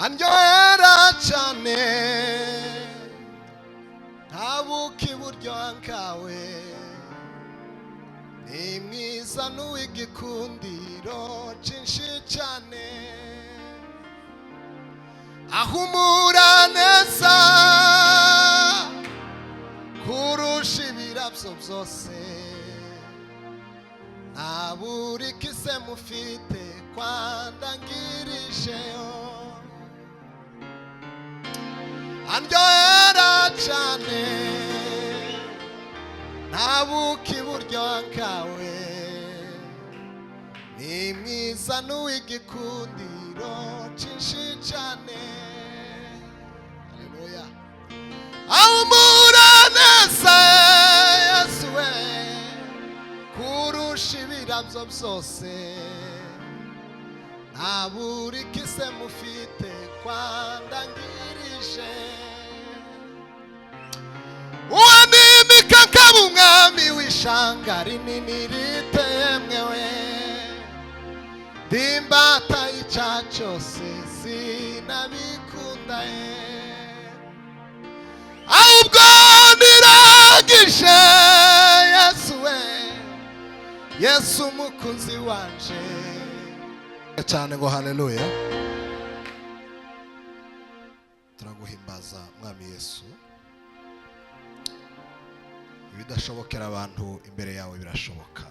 Andyohera cyane, nta buki buryoha nkawe. Ni mwiza n'uw'igikundiro cyinshi cyane, ahumura neza kurusha ibirabyo byose. Nta buri kise mufite kwandangirijeyo. Andyohera cyane, nta buki buryoha nkawe. Ni mwiza n'uw'igikundiro cyinshi cyane. Haleluya! Ahumura neza, Yesu we, kurusha ibirabyo byose. Nta buri kise mufite kwandangirije. Uwanimika nkaba umwami w'ishanga rinini ritemwewe, ndimbata y'icyaha cyose, sinabikunda ye. Ahubwo niragije Yesu we, Yesu umukunzi wanje cyane ngo haleluya. Turaguhimbaza, Mwami Yesu. Ibidashobokera abantu imbere yawe birashoboka.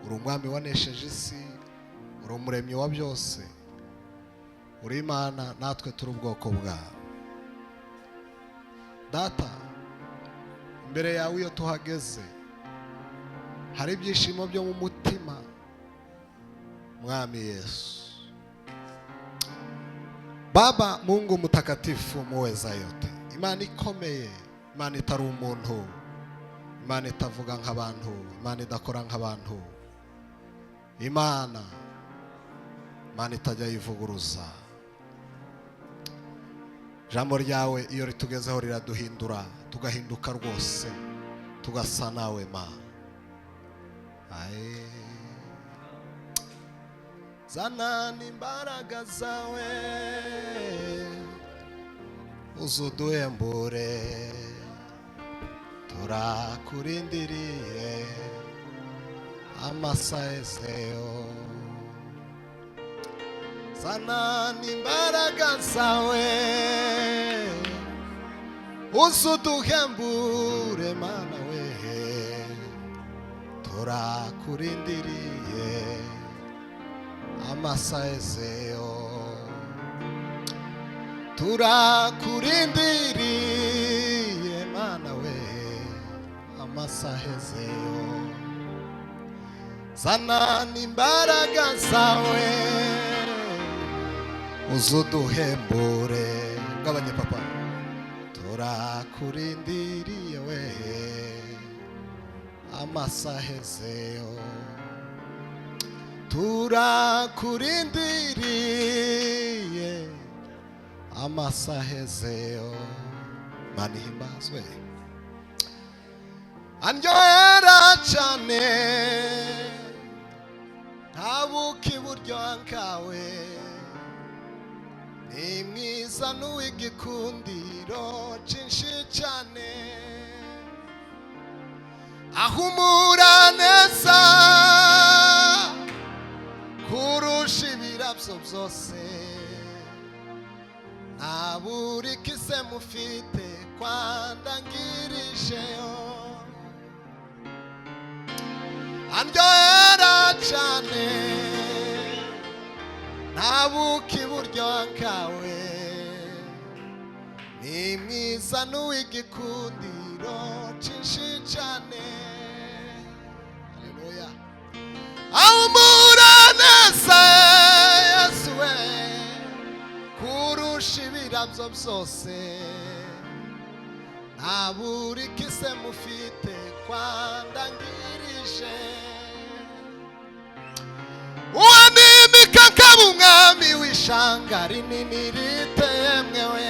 Uri umwami wanesheje isi, uri umuremyi wa byose, uri Imana, natwe turi ubwoko bwawe. Data, imbere yawe iyo tuhageze hari ibyishimo byo mu mutima. Mwami Yesu, Baba Mungu mtakatifu, muweza yote, Imana ikomeye, Imana itari umuntu, Imana itavuga nk'abantu, Imana idakora nk'abantu, Imana itajya yivuguruza. Ijambo ryawe iyo ritugezeho riraduhindura, tugahinduka rwose, tugasa nawe. Ma aye, zana n'imbaraga zawe, uzuduhembure. Turakurindiriye amasaha. Zana n'imbaraga zawe, uzuduhembure. Mana we, turakurindiriye amasaha. Turakurindiriye, Mana we, amasahezeyo. Zana n'imbaraga zawe, uzuduhembure. Ngabanye papa, turakurindiriye we amasahezeyo. Turakurindiriye amasahezeyo. Mana ihimbazwe. Andyohera cyane, nta buki buryoha nkawe. Ni mwiza n'uw'igikundiro cyinshi cyane, ahumura neza kurusha ibirabyo byose. Nta buri kise mufite kwandangirijeyo. Andyohera cyane, nta buki buryoha nkawe. Ni mwiza n'uw'igikundiro cyinshi cyane. Haleluya! Ahumura neza, Yesu we, kurusha ibirabyo byose. Nta buri kise mufite kwandangirije. Uwanimika nkaba umwami w'ishanga rinini ritemwewe,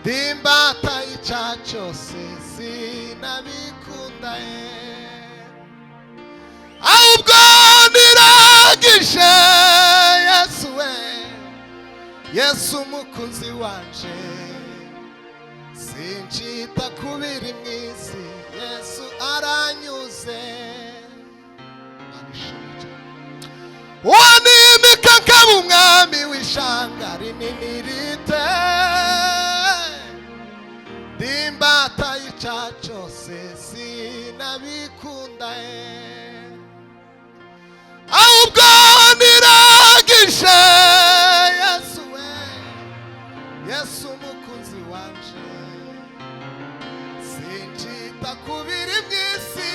ndimbata y'icyaha cyose, sinabikunda ye. Ahubwo niragije. Yesu umukunzi wanje, sinjita kubiri mwisi, Yesu aranyuze. Wanimika nkaba umwami w'ishanga rinini rite, ndimbata y'ica cyose sinabikunda, ahubwo niragije Yesu we, Yesu umukunzi wanje, sinjita kubiri mwisi,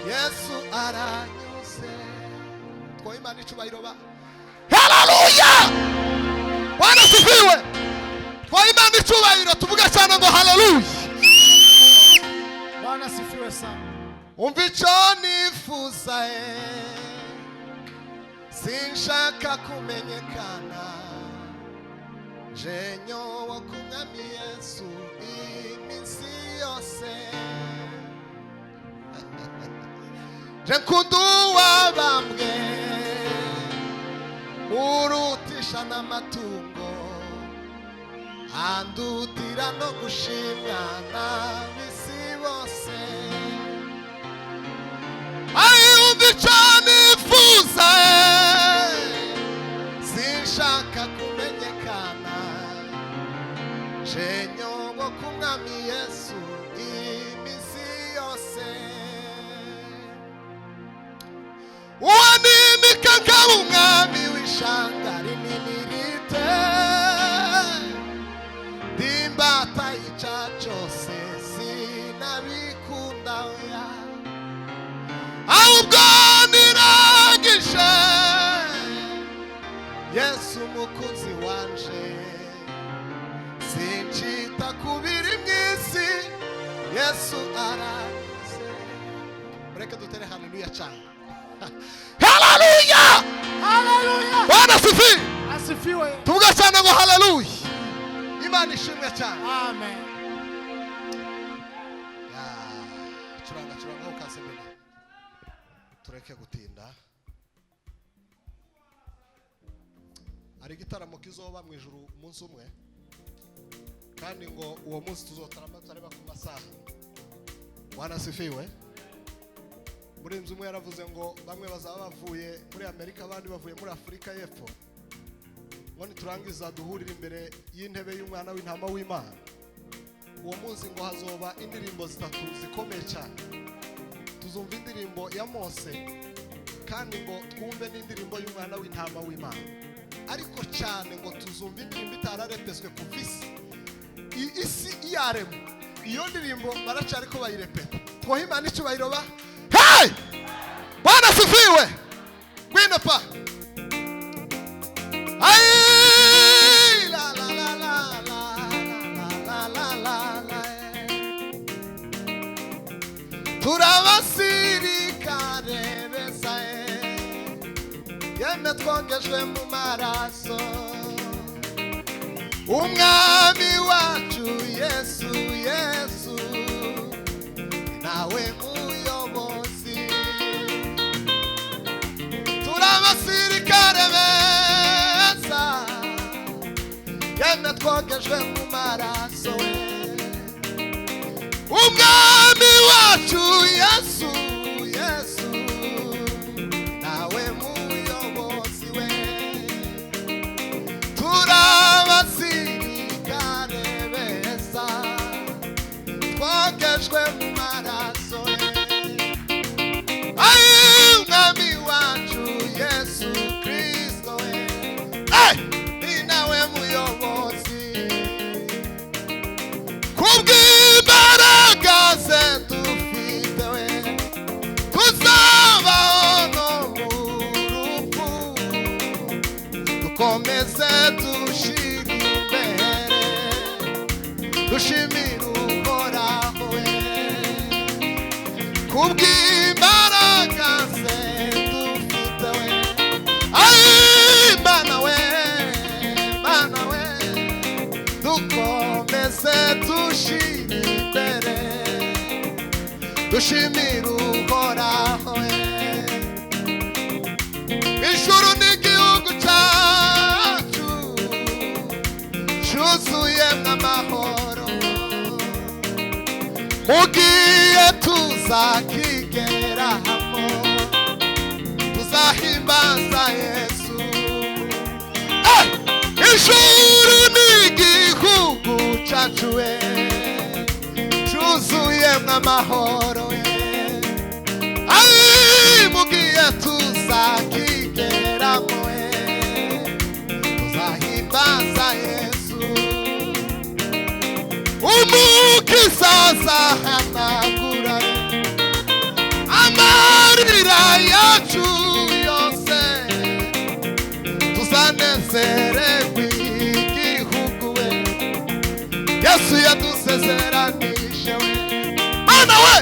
Yesu aranyuze. Twoye Imana icubahiro ba. Haleluya! Bwana sifiwe. Twoye Imana icubahiro, tuvuge cyane ngo haleluya. Bwana sifiwe sana. Umva icyo nifuza, sinshaka kumenyekana, je nyobo ku mwami Yesu iminsi yose, je nkunda uwabambwe urutisha n'amatungo, andutira no gushimwa n'ab'isi bose. Ayumva icyo nifuza, sinshaka kumenyekana, je nyobo ku mwami Yesu iminsi yose. Uwanimika nkaba umwami w'ishanga rinini rite, ndimbata y'ica cyose sinabikunda, oya, ahubwo niragije Yesu umukunzi wanje, sinjita kubiri mwisi, Yesu aranyuze. Mureke dutere haleluya cyane. Haleluya! Haleluya! Bwana sifiwe. Asifiwe. Tuvuge cyane ngo haleluya. Imana ishimwe cyane. Amen. Ya, curanga curanga ukaze mbere, tureke gutinda. Hari igitaramo kizoba mu ijuru umunsi umwe, kandi ngo uwo munsi tuzotarama tutareba ku masaha. Bwana sifiwe. Muri inzu umwe yaravuze ngo bamwe bazaba bavuye muri Amerika, abandi bavuye muri Afurika y'Epfo, ngo niturangiza duhurire imbere y'intebe y'umwana w'intama w'Imana. Uwo munsi ngo hazoba indirimbo zitatu zikomeye cyane. Tuzumva indirimbo ya Mose, kandi ngo twumve n'indirimbo y'umwana w'intama w'Imana, ariko cyane ngo tuzumva indirimbo itararepeswe kuva isi isi iyaremwe. Iyo ndirimbo baracari ko bayirepeta. Twoha Imana icyubahiro ba. Hey! Bwana sifiwe. Ngwino pa. Ai la la la la la la la la la. Turabasirikare beza, yemwe twongejwe mu maraso, umwami wacu Yesu, Yesu nawe muyobozi. Turabasirikare beza, yemwe twogejwe mu maraso, umwami wacu Yesu, Yesu nawe muyobozi we. Turabasirikare beza, twogejwe mu maraso, ai umwami wacu Yesu Kristo we, ni nawe muyobozi. Kubw'imbaraga ze dufite we, tuzabaho no mu rupfu, dukomeze dushire imbere, dushimire Uhoraho we. Kubw'imbaraga ze dufite we, ai Mana we, Mana we, dukomeze dushire imbere, dushimire Uhoraho we. Ijuru n'igihugu cyacu Mugiye tuzakigeramo, tuzahimbaza Yesu. Eh! Ijuru ni igihugu cacu we, cuzuyemwo amahoro we. Ai, mugiye tuzakigeramo we, tuzahimbaza Yesu. Umukiza azahanagura amarira yacu yose, tuzanezererwe igihugu we Yesu yadusezeranije we. Mana we,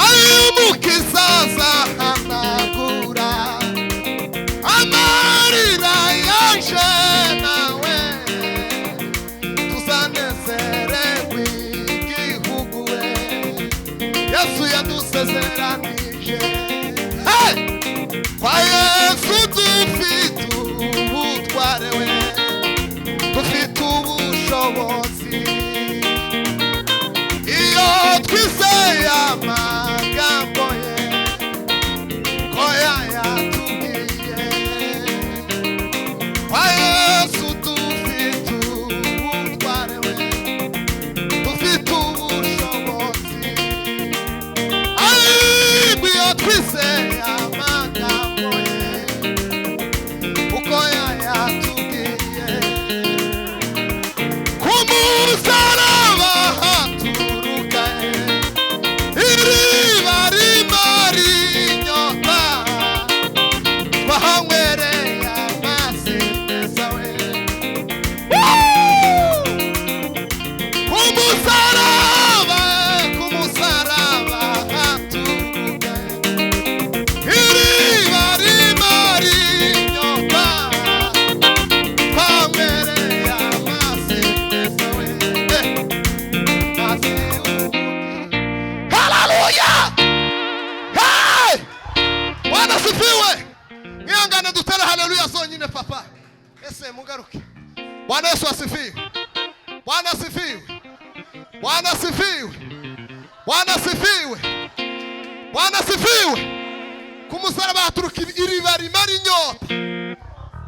ai, umukiza azahanagura amarira yaje nawe, tuzanezererwe igihugu we Yesu yadusezeranije. Hey! Kwa Yesu dufite ubutware we, dufite ubushobozi. Iyo twizeye amagambo ye ko yayatubwiye. Kwa Yesu dufite ubutware we, dufite ubushobozi. Ariko iyo twizeye amagambo ye uko yayatubwiye, ku musaraba haturuka he iriba rimara inyota, twahanywereye amazi meza we. Ku musaraba, ku musaraba haturuka iriba rimara inyota, twanywereye amazi meza we. Amazi y'ubugingo. Haleluya! Hey! Bwana asifiwe. Mwihangane dutere haleluya zonyine papa. Ese mugaruke. Bwana Yesu asifiwe. Bwana asifiwe. Bwana asifiwe. Bwana asifiwe. Bwana asifiwe. Ku musaraba haturuka iriba rimara inyota.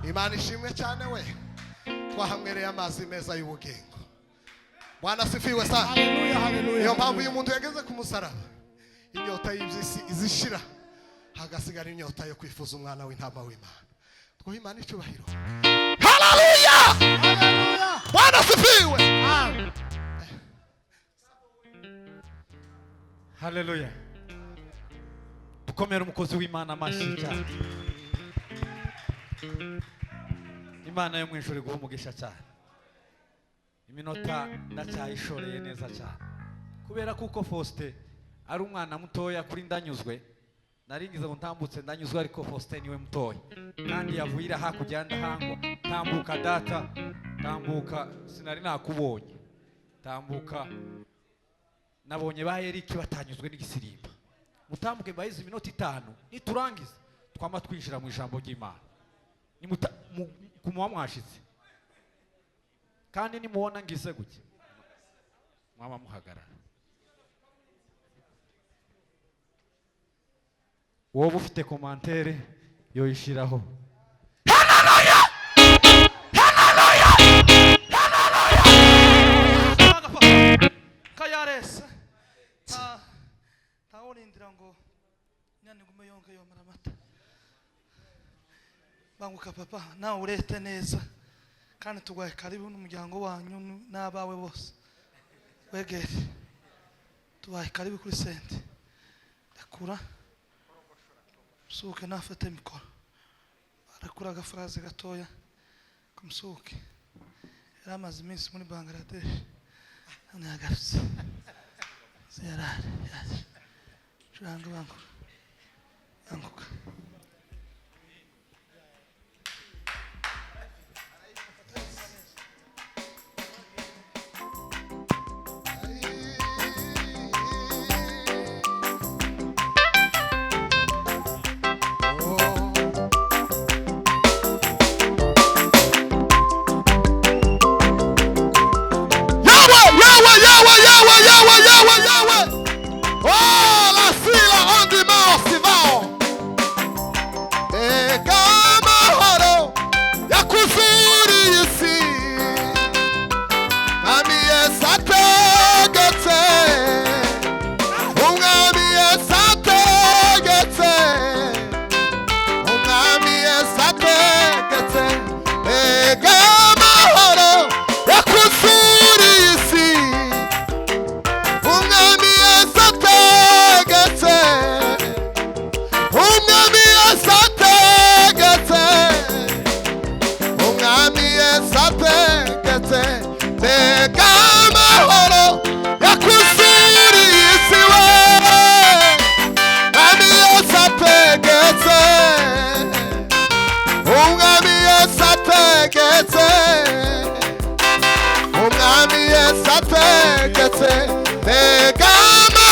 Imana ishimwe cyane we. Twahanywereye amazi meza y'ubugingo. Bwana asifiwe sana. Haleluya, haleluya. Niyo mpamvu iyo umuntu yageze ku musaraba, inyota y'iby'isi izishira, hagasigara inyota yo kwifuza umwana w'intama w'Imana. Twuhe Imana icyubahiro. Haleluya! Haleluya. Bwana asifiwe. Amen. Haleluya. Dukomere umukozi w'Imana amashyi cyane. Imana yo mu ijuru iguhe umugisha cyane. Iminota ndacyayishoreye neza cyane kubera kuko Faustin ari umwana mutoya kuri Ndanyuzwe. Naringize ngo ntambutse Ndanyuzwe, ariko Faustin niwe mutoya kandi yavuye ira hakurya ya Ndahangwa. Tambuka data, tambuka, sinari nakubonye. Tambuka, nabonye ba Eric batanyuzwe n'igisirimba. Mutambuke mbahize iminota 5, niturangiza twama twinjira mu ijambo ry'Imana. Nimuta kumuba mwashitse kandi nimubona ngize gutya mwaba muhagarara. Wowe ufite commentaire yoyishiraho. Kayarese nta ntawurindira ngo nyana igume yonka yomara amata. Banguka papa, nawe urete neza kandi tugwaye karibu n'umuryango wanyu n'abawe bose. Wegere, tubaye karibu kuri sente. Rekura musuhuke, nafate mikoro, arakura agafuraze gatoya kamusuhuke. Yari amaze iminsi muri Bangladesh, none yagarutse. Ziyarari yaje. Curanga, banguka, banguka. Yawe, yawe, yawe, yawe, yawe, yawe, yawe. Umwami Yesu ategetse, tega amahoro yakuziriye isi we. Umwami Yesu ategetse, Umwami Yesu ategetse, Umwami Yesu ategetse.